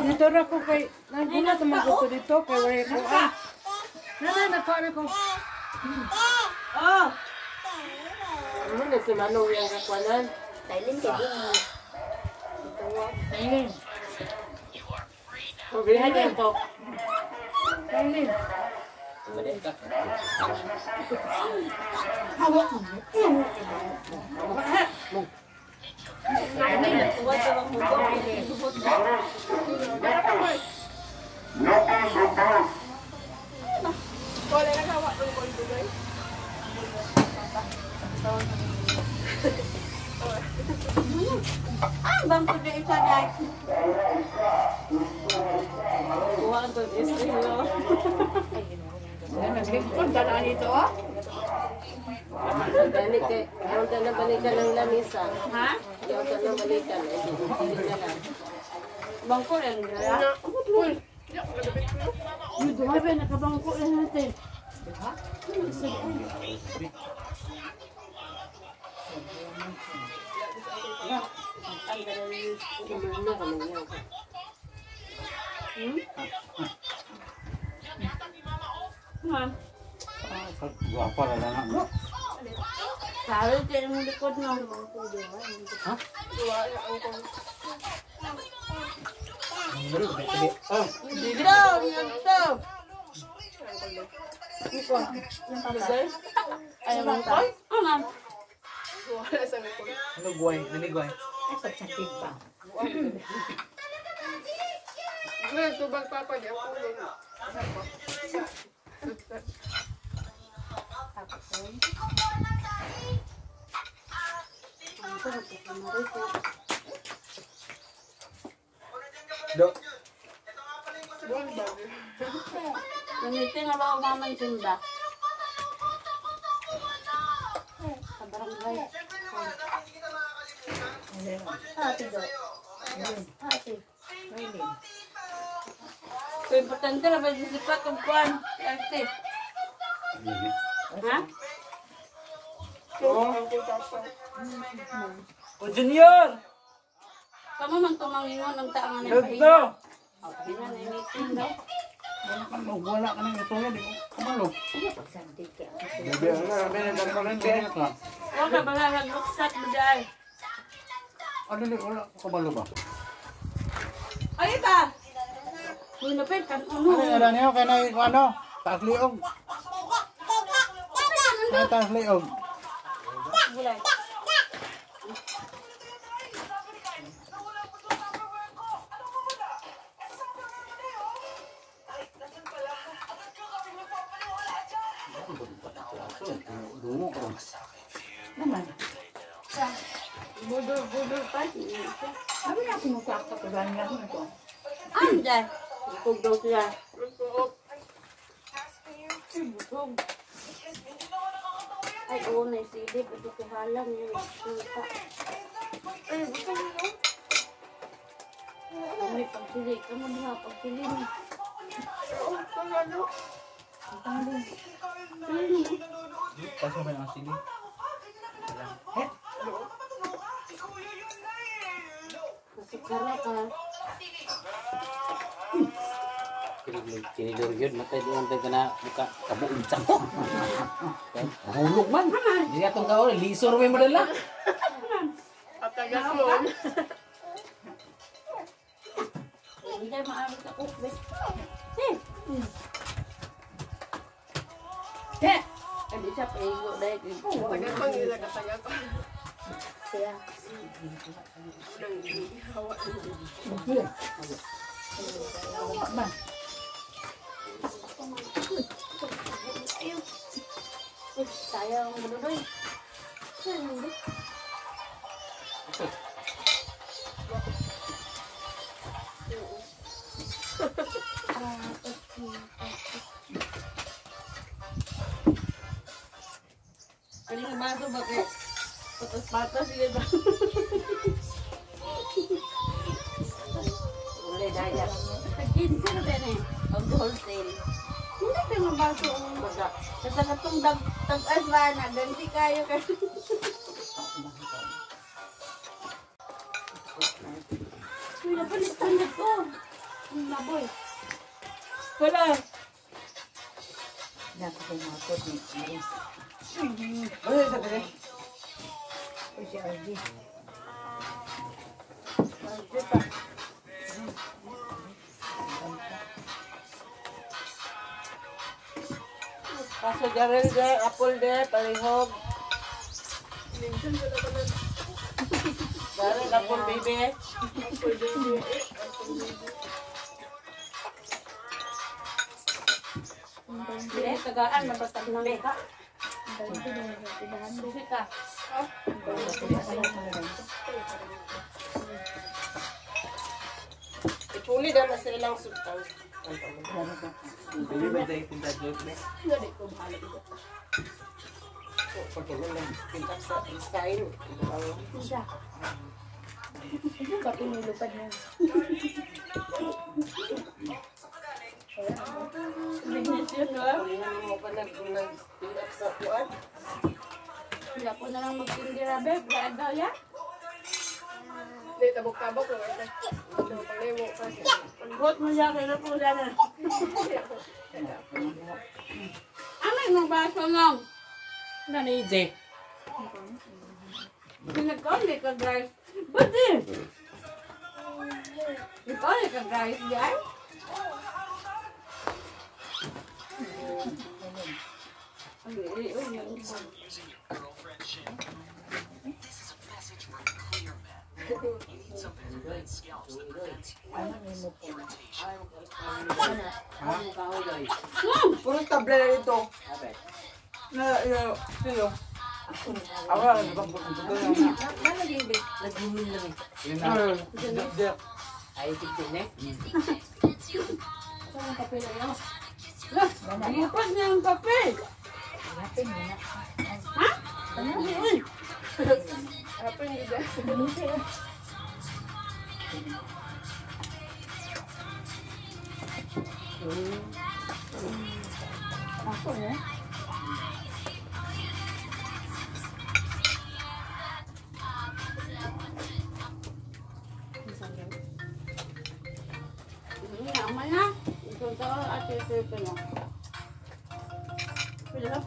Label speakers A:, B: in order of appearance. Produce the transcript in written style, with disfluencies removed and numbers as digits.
A: Dito ra ko kay naguna ta man ko dito kay wala ko ah. Nana nako na ko.
B: Oh.
C: Ano na si Manong yung kakwanan?
D: Thailand kay di.
A: Taylin.
C: Pagbihan ko.
A: Taylin.
B: Ah, bangko na isa dai. Kuha ang tod is no.
A: Naglingkod na dito ah.
C: Gani kay aron ta na balikan ng lamisa.
B: Ha?
C: Ayaw ta na balikan. Ay, dili na lang.
B: Bangko lang dala.
A: Uy, duha ba nakabangko na natin.
C: Kumuna ka man yan.
B: Ha?
E: Guwapa na lang. Ano?
B: Sabi kay ang likod no.
E: Ah,
B: Dito, dito.
F: Ay, bangko?
B: Ano?
E: Ano guway? Ano guway?
A: Ay, pagsakit pa.
F: Tubag papa di ako ulo.
E: Do.
B: Gamitin na ba ako mamang sunda? Sa barangay.
D: Ate do. Ate.
B: So, importante na ba disipat ang kuwan? Ate. Ha?
E: O Junior!
B: Kamo man tumangingon ang taangan ng
E: Dito!
B: pahinga. Oh, pahinga na yung meeting daw.
E: Wala ka nang wala ka nang ito yan. Di ko kamalo.
D: Pagsandig kay.
E: Bebe, wala ka nang ka.
B: Huwag ka ba nagluksak mo dyan?
E: Ano ni wala ko kamalo ba?
B: Ay ba? Uy, napit, kan uno.
E: Ano ano niyo kay nay ano? Taas liog. Ay, taas liog.
B: Gulay.
E: Dungo ko.
A: Naman.
B: Budol, budol pa.
A: Sabi na kumukha ka ko ganyan ito.
B: Ano dyan? Bukog daw siya. Ay, bukog. Ay, oo, naisilip. Ito kihalang yun. Suka. May pagsili. Kamu diha, pagsili mo.
E: Paso ba ang sili?
B: Masukara ka.
G: Tinidor yun, matay di man tayo na buka kabuong sako. Hulog man. Di atong kaon, lisor may madala.
F: Patagas mo.
B: Hindi maaari sa cook, be. Eh! Eh! Hindi siya paigo dahil.
F: Tagal pa nila katagal pa.
D: Siya.
A: Ba?
B: Uy, sayang ang budoy. Sayang hindi. Kali nga baso ba kay patas-patas sige ba?
C: Uli, daya.
B: Tag-15 na ba eh? Ang wholesale. Hindi pa nga baso ang
C: Basta.
B: Sa katong dag tag-as ba na ganti kayo kay. Uy, napalitan na ko. Laboy.
A: Wala.
D: Nakakumapot ni Iris.
E: Ano sa dili?
D: Uy, si RJ.
C: Kaso Jarel de, Apple de, palihog. Jarel, Apple baby.
B: Hindi, tagaan, mabasag ng ka. Susi ka.
C: Ipuli na na sa ilang sultan.
E: Dili ba dai pinta joke ne?
B: Dali ko bahala.
C: Pag ganun lang, pintak sa design.
D: Isa. Ano ba pinilupad mo?
B: Business yun, no?
C: Pulihan mo pa nag-pintak sa kuan.
B: Sila ko na lang magtindira, babe. Kaya daw yan.
F: Hindi, tabok-tabok lang ito. Paliwo pa.
B: Pagbuot mo siya, kaya po siya na. Ano yung baso nung?
G: Nani J.
B: Pinagkauli ka, guys. Buti! Ikaw ka, guys, guys. Ay, ay, ay, ay.
E: Puro tabla na dito. Na, sino? Ako lang, di ba?
C: Nag-google lang eh.
E: Yun na. Di-
G: Ay tigtig ne.
B: Lupad niya ang kape.
D: Hanapin mo na.
B: Ha? Uy,
F: Hapon, di ba?
D: Ako eh.
B: Ama na. Ikaw daw, ate, ito, ito na. Pwede ka